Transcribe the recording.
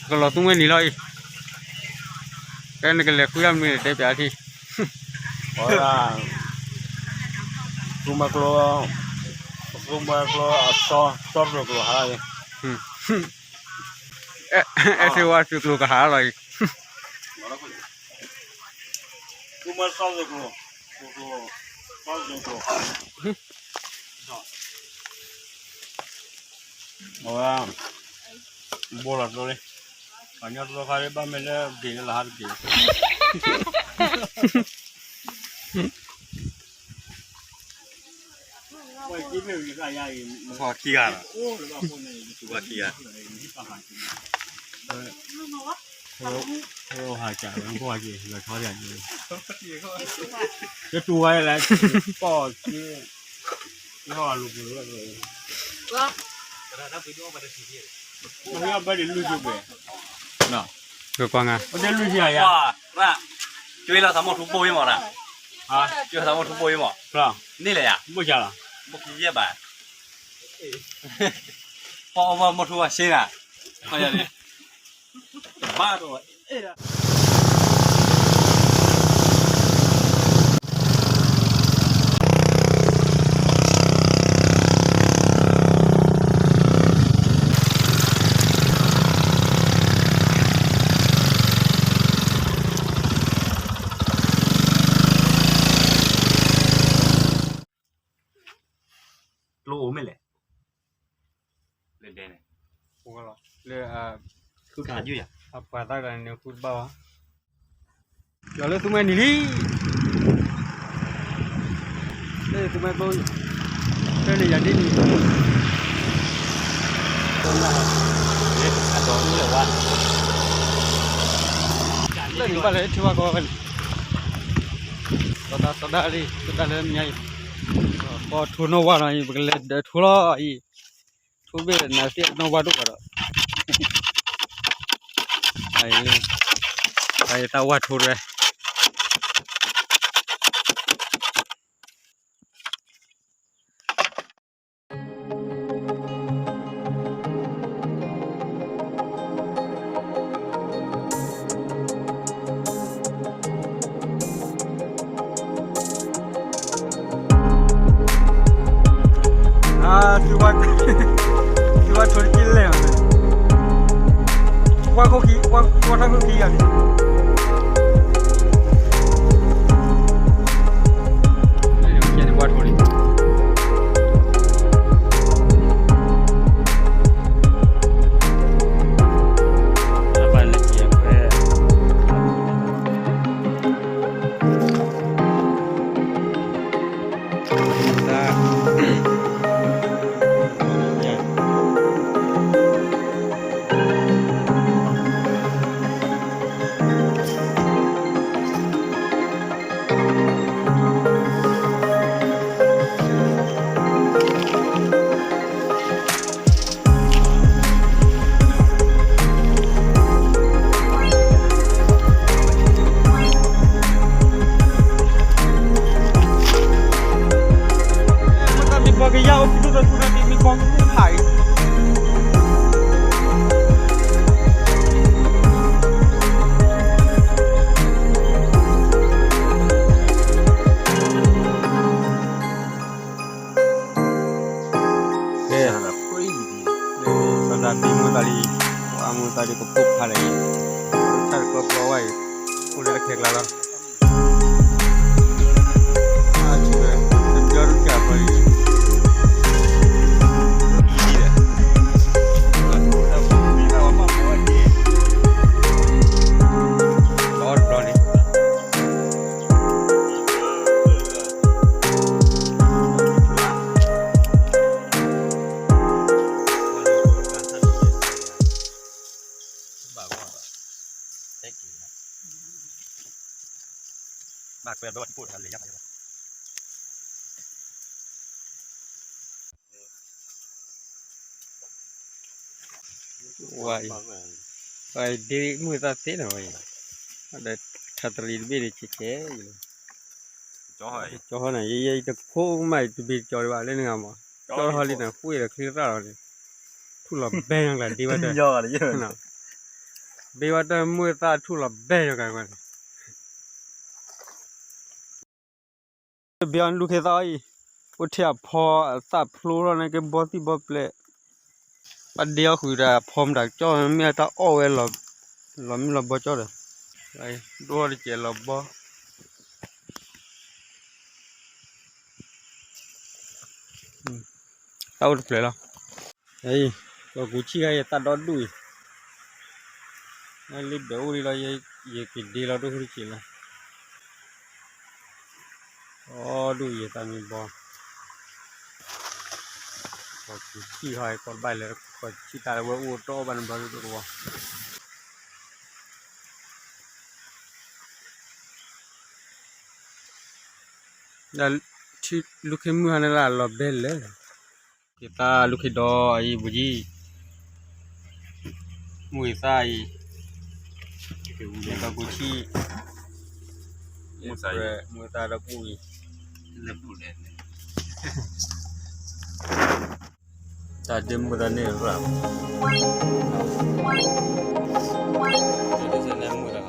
ကလီၤသူမှဲနံၤလီၤအံၤ, ကဲနကလဲၤဃုတၢ်မနုၤလဲၣ် တဲပၠးထံၣ်, အဝဲဒၣ် သူမၤကျိ, သူမၤကျိအစီ စီတကျိၤဟါလီၤအံၤ, အဲၣ်စ့ဝါတကျိၤကဟါလီၤအံၤ, သူမၤစီတကျိၤ, စီတကျိၤ အဝဲ ဘိလီၤကျိလံ, ပှၤကညီကျိခါလၢဘၣ်မ့ၢ်လၢဂ့ၤလၢလၢဟါတက့ၢ်, ပှၤခံဂၤလီၤ, ပှၤခံဂၤ, တတူၢ်ဝဲလဲၣ်, ကီၢ်ခံ ကကွၢ်ငါ, က့ၤလီၤသးမိၢ်ထူဘိအံၤမး, က့ၤလီၤသးမိၢ်ထူဘိအံၤမး, န့ၣ်လဲၣ်ယါ, ဘိယဲၢ်ဘၣ်, ပှၤအီၣ်ဘၣ်မိၢ်ထူဘၣ်ရှဲနၤ, ဘၣ်ဒီး ကျိအိၣ်မ့ၢ်လဲၣ်, လၢဒဲန့ၣ်, လၢ ဃုခါယုၢ်ယၤ, အပှၤသၣ်တဂၤန့ၣ်ဃုတဘၣ်ဘၣ်, ယွၤလၢသူမှဲနံၤလံ, လၢသူမှဲဘိ, ဖဲန့ၣ်ယၤဒ်န့ၣ်, လၢနဘၣ်လဲၤထံဝါကီၢ်ဖဲန့ၣ်, စီၤဒၤစီၤဒၤလံ စီၤဒၤလၢညါအံၤ, ကီၢ်ထူနီၢ်ဝါနီၤအံၤ ပကလဲၤဒၢးထူလီၤအံၤ, ထူဘ့ၣ်နၤသ့ၣ်နီၢ်ဝါဒိၣ်ကီးဒီး, အံၤ တၢ်ဝါထူတဝဲ အါ သုဝဲ သုဝဲထိၣ်တက့ၢ်လဲၣ်, ကွၢ်ခိၣ်ခံ, ကွၢ်ထီၣ်ခိၣ်ခံဂၤန့ၣ်, ကွၢ်ထိၣ်န့ၣ် မ့ၢ်တၢ်မံၤပှၤကယၢ်အိၣ် ဖုဒိၣ်သထူတၢ်မံၤ မ့ၢ်ပှၤကဖးအံၤ ကဲ စီၤဒၤဘံမိၢ်သးလံ, ပှၤမိၢ်သးဒ်ကဖိၣ်ဖးလဲၣ်အံၤ, ဆၣ်တကီပျီဝဲအံၤ, အိၣ်လၢတၢ်ခဲကျါလီၤ. အါ တဘျီတကးပှၤအံၤ အံၤဒ်လဲၣ်, တၢ်ပူၤတဘံၣ်ဘၣ်ဝဲဘၣ်မၤဝဲက့ၤ, လီၤတဘျီန့ၣ် ဘၣ်ကွဲးဘၣ်တကိၣ်တခါလဲၤယါ ဝဲအံၤ, ဝဲအံၤဒ့မုၢ်သၣ်သ့နီၤဝဲအံၤ, ဒီးထးတရံးတဘ့ၣ်န့ၣ် ဆဲးဆဲးအံၤလီၤ. ကၠီဟီန့ၣ် ယဲယဲတခိၣ်မး တဘ့ၣ်တကၠီဒံးဘၣ်လၢနဂၤမး, ကၠီဟီလံန့ၣ် ဃုအံၤဒီးချံရၣ်လီၤန့ၣ်, ထူၣ်လီၤဘဲညါကျါဒ့ဘၣ်တၢ်, ဘ့ဝဲတၢ်မုၢ်သၣ်ထူၣ်လီၤဘဲယီၤကၤန့ၣ်, ဘ့အီၤလူၤခ့သၣ်အံၤ, အိၣ်ထဲအဖီအသၣ်ဖျိထီၣ်န့ၣ်က့ၤဘီသံၣ်ဘီပျဲၢ်, ဘၣ်ဒ့အီၣ်ဃုာ်ဒီးအဖီမတၤကၠီၣ် မ့ၢ်အတၢ်အီၣ်ဝဲ လီၤမံလီၤဘီကၠီၣ်ဒီး, ဒိၣ်တကဲးလီၤဘီ တၢ်အိၣ်တဖျၢၣ်လီၤ, ကီၢ်ကူဆံၣ်ခါအံၤသၣ်ဒီဒူၣ်အံၤ, လၢဘဲးအိၣ်ဒံးလီၤ, ယက့ၤဒ့လီၤဒိၣ်ဃုာ်တက့ၢ်လီၤ, အီၣ်ဒူၣ်ယသၣ်မံဘီ, ကီၢ်ကူဆံၣ်ခါအံၤ ကီၢ်တဘၣ်လဲၣ် ကီၢ်ဆံၣ်တၢ်လၢဝဲအိၣ်တအီၣ်ဘၣ်န့ၣ်ဘျီဒိၣ်တဝီ ဒ်ထံလူၤခ့မုၢ်ဟါန့ၣ်လၢလီၤဘဲလဲၣ်, က့ၤသၣ်လူၤခ့ဒီအံၤဘိးကံ, မုၢ်ဂ့ၤသၣ်အံၤ, ကီၢ်ကူဆံၣ်, မုၢ်သၣ်ဒီပူၤအံၤ, တၢ်ဒ့မုၢ်သၣ်န့ၣ်ရၣ်, မုၢ်သၣ်